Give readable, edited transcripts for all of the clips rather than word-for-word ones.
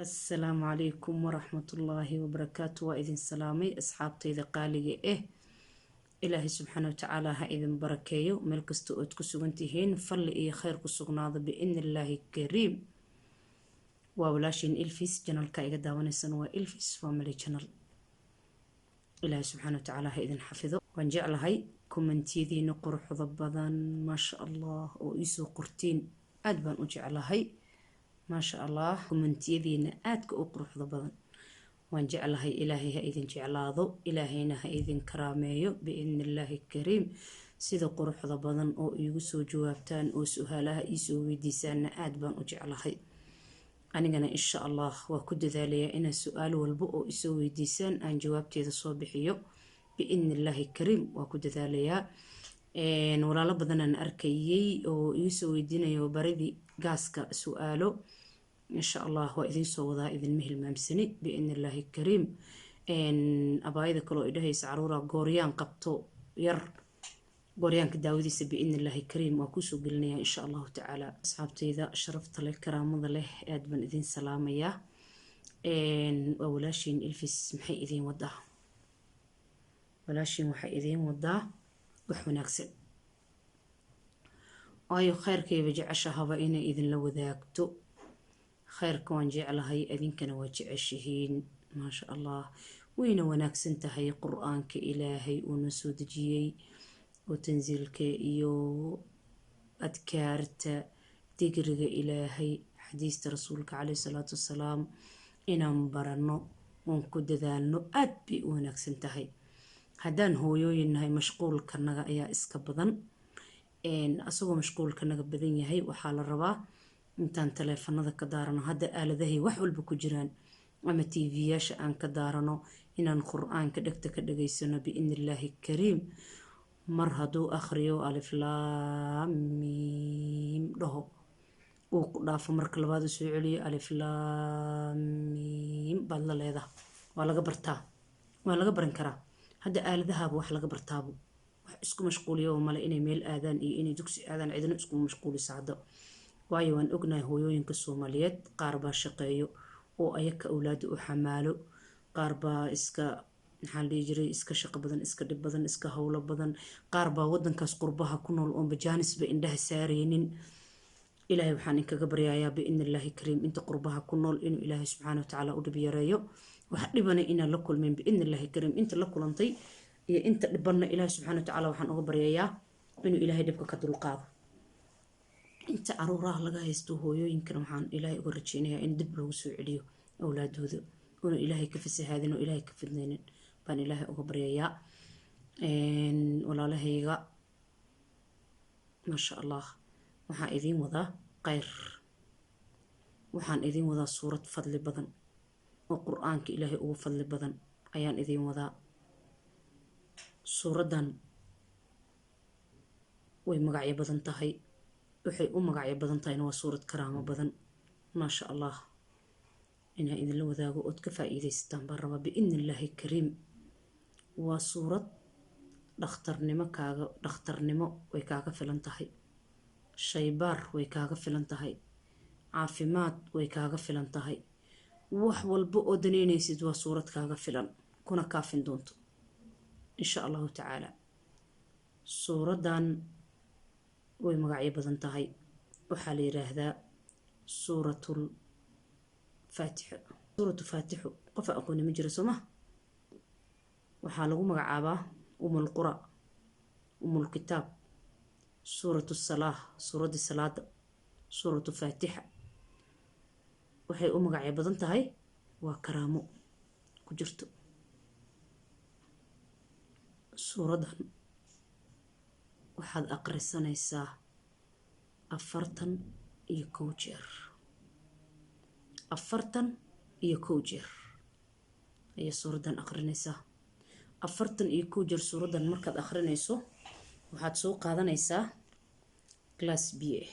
Assalaamu calaykum waraxmatullaahi wabarakaatu. Waa idin salaamay, asxaabtayda qaaliga ah. Ilaahay subxaana watacaala ha idin barakeeyo meel kasta ood ku sugan tihiin. Falli iyo khayr ku sugnaada biidni illaahi kariim. Waa walaashiin Ilfis, channelka iga daawanaysan waa Ilfis Family Channel. Ilaahay subxaana watacaala ha idin xafido. Waan jeclahay commentiyadiina quruxda badan, maasha Allah, oo iisoo qortiin. Aad baan u jeclahay, maasha Allah, commentiyadiina aadka u quruxda badan waan jeclahay. Ilaahay ha idin jeclaado, Ilaahayna ha idin karaameeyo biidni illaahi kariim. Sida quruxda badan oo iigu soo jawaabtaan oo su-aalaha iisoo weydiisaanna aad baan u jeclahay. Anigana insha Allah waa ku dadaalayaa inaan su-aal walba oo isoo weydiisaan aan jawaabteeda soo bixiyo biidni illaahi kariim. Waa ku dadaalayaa. Walaalo badanaan arkayay oo iisoo weydiinayo baridii gaaska su-aalo. Insha Allah waa idiin soo wadaa, idinma hilmaamsani biidni illaahi kariim. Abaayada kaloo idhahaysa caruura gooryaan qabto yar, gooryaanka daawadiisa biidni illaahi kariim waa kusoo gelinaya insha Allahu tacaala. Asxaabtayda sharafta leh, karaamada leh, aad baan idiin salaamayaa. Waa walaashiin Ilfis. Maxay idiin wadaa walaashiin? Waxay idiin wadaa wax wanaagsan, waayo khayrkayba jeceshahaba inay idinla wadaagto. Khayrka waan jeclahay, idinkana waa jeceshihiin, maasha Allah. Wayna wanaagsan tahay Qur-aanka Ilaahay uuna soo dejiyey oo tansiilka iyo adkaarta, digriga Ilaahay, xadiista Rasuulka caleyhi salaatu wasalaam inaan baranno oon ku dadaalno aad bay u wanaagsan tahay. Haddaan hooyooyin nahay, mashquulkanaga ayaa iska badan. Asagoo mashquulkanaga badan yahay, waxaa la rabaa intaan taleefanada ka daarano, hadda aaladahay wax walba ku jiraan, ama TV-yaasha aan ka daarano, inaan Qur-aanka dhegta ka dhageysano biidni illaahi kariim. Mar hadduu akhriyo alif laam miim dhaho, uu ku dhaafo, marka labaad u soo celiyo, alif laam miim baad la leedaha. Waa laga bartaa, waa laga baran karaa. Hadda aaladahaaba wax laga bartaabo, wax isku mashquuliyo oo male inay meel aadaan iyo inay dugsi aadaan, cidina iskuma mashquulisa hadda. Waayo waan ognahay hooyooyinka Soomaaliyeed, qaar baa shaqeeyo oo ayaka awlaada u xamaalo, qaar baa iska, maxaa la dhihi jiray, iska shaqo badan, iska dhib badan, iska howlo badan, qaar baa wadankaas qurbaha ku nool oonba jaanisba indhaha saareynin. Ilaahay waxaan inkaga baryayaa biidni illaahi kariim inta qurbaha ku nool inuu Ilaahay subxaana watacaala u dhib yareeyo, wax dhibana inaan la kulmin biidni illaahi kariim. Inta la kulantay iyo inta dhibanna Ilaahay subxaana watacaala waxaan uga baryayaa inuu Ilaahay dhibka ka dulqaado. Inta caruuraha laga haysto hooyooyinkana waxaan Ilaahay uga rajeynayaa in dib loogu soo celiyo awlaadooda, una Ilaahay ka fasahaadin oo Ilaahay ka fidnaynin baan Ilaahay uga baryayaa. Walaalahayga, maasha Allah, waxaan idiin wadaa khayr, waxaan idiin wadaa suurad fadli badan oo Qur-aanka Ilaahay ugu fadli badan ayaan idiin wadaa. Suuraddan way magacyo badan tahay. Waxay u magacyo badan tahayna waa suurad karaamo badan, maasha Allah. Inaan idinla wadaago ood ka faa-iideysataan baan rabaa biidni illaahi kariim. Waa suurad dhakhtarnimo kaaga, dhakhtarnimo way kaaga filan tahay, shaybaar way kaaga filan tahay, caafimaad way kaaga filan tahay. Wax walba oo daneynaysid waa suurad kaaga filan kuna kaafin doonto insha Allahu tacaala. Suuraddan way magacyo badan tahay. Waxaa la yiraahdaa Suuratul Faatixo. Suuratu Faatixo qof aqooni ma jira, soo ma? Waxaa lagu magacaabaa Umul Qura, Umul Kitaab, Suuratu Salaah, suuraddii salaada, Suuratu Faatixa. Waxay u magacyo badan tahay waa karaamo ku jirto suuraddan. Waxaad aqrisanaysaa 41 jeer. 41 jeer ayaa suuraddan aqrinaysaa. 41 jeer suuraddan markaad aqrinayso, waxaad soo qaadanaysaa glass biyo ah,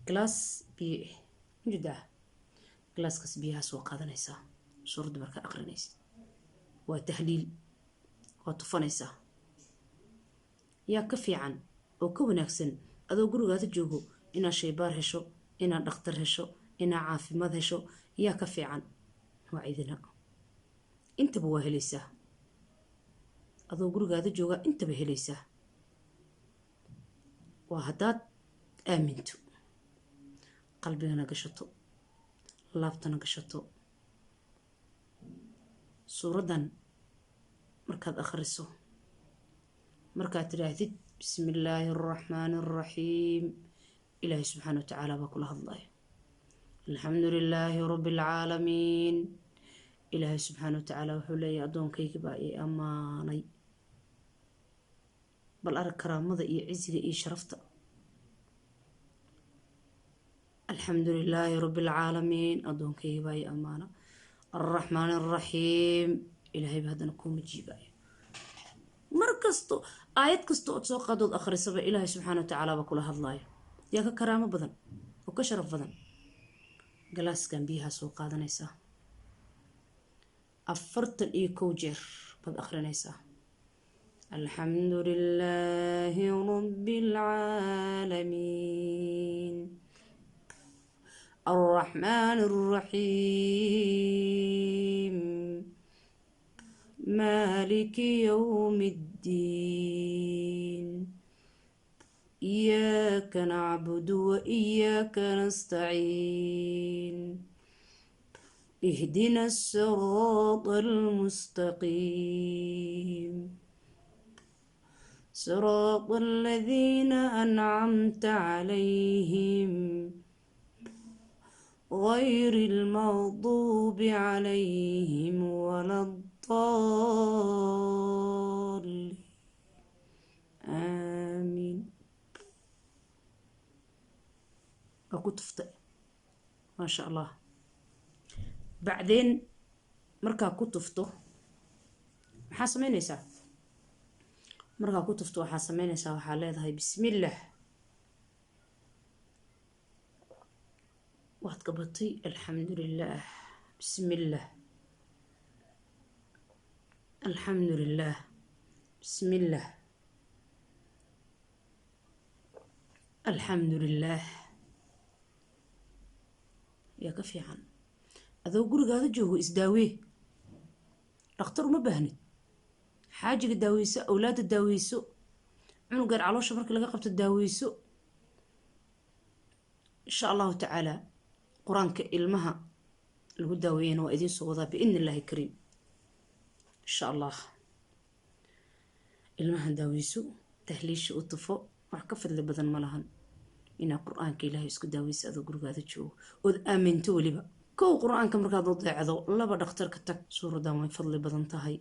glass biyo ah mujidaa. Glasskaas biyaha soo qaadanaysaa. Suuradda markaad aqrinaysid waa tahliil, waa tufanaysaa. Yaa ka fiican oo ka wanaagsan adoo gurigaada joogo inaad shaybaar hesho, inaad dhakhtar hesho, Inaa caafimaad hesho yaa ka fiican? Waa idina intaba waa helaysaa adoo gurigaada joogaa, intaba helaysaa waa haddaad aaminto, qalbigana gashato, laabtana gashato. Suuraddan markaad akhriso, markaad tidhaahdid "Bismi illaahi araxmaani araxiim", Ilaahay subxaana wa tacaala baa kula hadlaya. "Alxamdu lilaahi rabbi alcaalamiin", Ilaahay subxaana wa tacaala wuxuu leeyahay: "Addoonkayga baa ii ammaanay." Bal arag karaamada iyo cisiga iyo sharafta. "Alxamdu lilaahi rabbi alcaalamiin", addoonkayga baa ii ammaana. "Alraxmaan araxiim", Ilaahay ba haddana kuuma jiibaayo. Mar kasto, aayad kasta ood soo qaadood akhrisaba, Ilaahay subxaana wa tacaala baa kula hadlaayo. Yaa ka karaamo badan oo ka sharaf badan? Galaaskan biyaha soo qaadanaysaa, 41 jeer baad akhrinaysaa: "Alxamdu lilaahi rabbi alcaalamiin, alraxmaan alraxiim, maaliki yowmi ddiin, iyaaka nacbudu wa iyaaka nastaciin, ihdina asiraata almustaqiim, siraata aladiina ancamta calayhim, gayri almaqduubi calayhim wala addaaliin, aamiin." Waa ku tuftay, maasha Allah. Bacdeen markaa ku tufto maxaa sameynaysaa? Markaa ku tufto waxaa sameynaysaa, waxaa leedahay "Bismillaah". Waad qabatay, "Alxamdu lilaah, bismillaah, alxamdu lilaah, bismillaah, alxamdu lilaah." Yaa ka fiican? Adoo gurigaada joogo isdaawee, dhakhtar uma baahnid. Xaajiga daaweyso, awlaadda daaweyso, cunugeer caloosha markii laga qabto daaweyso. Insha Allahu tacaala qur-aanka ilmaha lagu daaweeyana waa idiin soo wadaa biidni Illaahi kariim, insha Allah. Ilmaha daaweyso, tahliisha u tufo. Wax ka fadli badan ma lahan inaa qur-aanka Ilaahay isku daaweysa adoo gurigaada joogo ood aaminto. Weliba kow, qur-aanka markaad u deecdo; laba, dhakhtarka tag. Suuraddan way fadli badan tahay,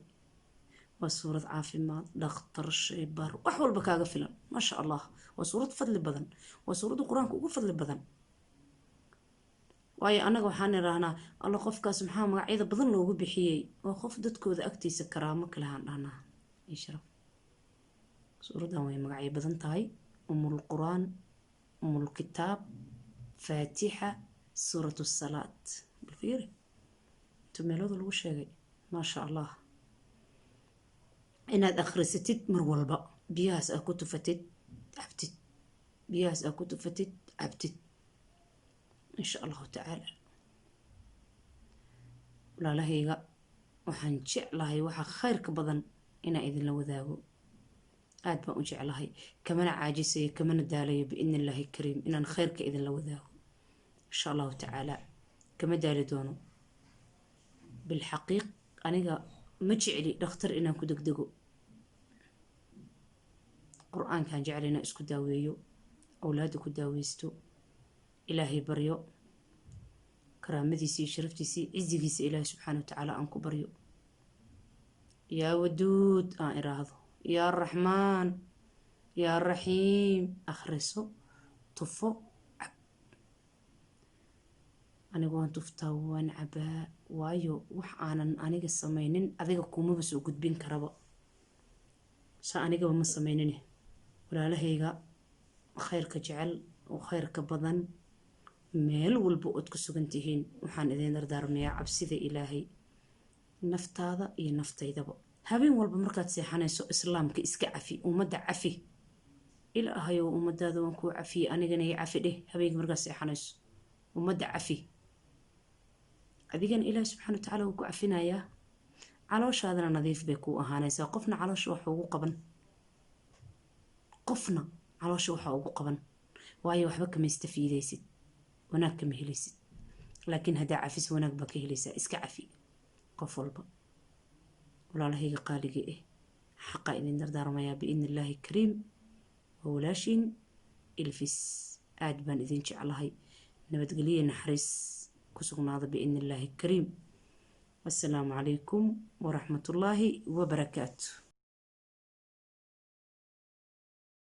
waa suurad caafimaad, dhakhtar, shaybaar, wax walba kaaga filan, maasha Allah. Waa suurad fadli badan, waa suuradda qur-aanka ugu fadli badan. Waayo, annaga waxaan idhaahnaa: "Alla, qofkaas maxaa magacyada badan loogu bixiyey?" Waa qof dadkooda agtiisa karaamo kalehaan dhahnaa iyo sharaf. Suuraddan way magacyo badan tahay: Umul Qur-aan, Umul Kitaab, Faatixa, Suuratu Salaad. Bal fiiri inta meelooda lagu sheegay, maasha Allah. Inaad akhrisatid mar walba, biyahaas aad ku tufatid, cabtid, biyahaas aad ku tufatid, cabtid, insha Allahu tacaala. Walaalahayga, waxaan jeclahay waxa khayrka badan inaan idinla wadaago. Aad baan u jeclahay, kamana caajisayo, kamana daalayo, biidni Illaahi kariim, inaan khayrka idinla wadaago, insha Allahu tacaala. Kama daali doono. Bilxaqiiq, aniga ma jecli dhakhtar inaan ku degdego. Qur-aankaan jecla inaan isku daaweeyo, awlaadda ku daaweysto, Ilaahay baryo, karaamadiisa iyo sharaftiisa iyo cizigiisa Ilaahay subxaana wa tacaala aan ku baryo. "Yaa Waduud" aan iraahdo, "Yaa Raxmaan, yaa Raxiim". Akhriso, tufo, cab. Anigu waan tuftaa, waan cabaa, waayo wax aanan aniga samaynin adiga kumaba soo gudbin karaba, saa anigaba ma samaynine. Walaalahayga khayrka jecel oo khayrka badan, meel walba ood ku sugan tihiin, waxaan idiin dardaarmayaa cabsida Ilaahay, naftaada iyo naftaydaba. Habeen walba markaad seexanayso, islaamka iska cafi, ummadda cafi. "Ilaahayow, ummadaada waan kuu cafiyey, anigana i cafi" dheh. Habeenka markaad seexanayso, ummadda cafi. Adigana Ilaahi subxana watacaala wuu ku cafinayaa, calooshaadana nadiif bay kuu ahaanaysaa. Qofna caloosha wax ugu qaban, qofna caloosha waxa ugu qaban, waayo waxba kama istafiidaysid, wanaag kama helaysid. Laakiin haddaa cafis, wanaag baa ka helaysaa. Iska cafi qof walba. Walaalahayga qaaliga ah, xaqa idin dardaarmayaa biidni Illaahi kariim. Waa walaashiin Ilfis, aad baan idin jeclahay. Nabadgelyo, naxariis ku sugnaada biidni Illaahi kariim. Assalaamu calaykum waraxmatullaahi wabarakaatu.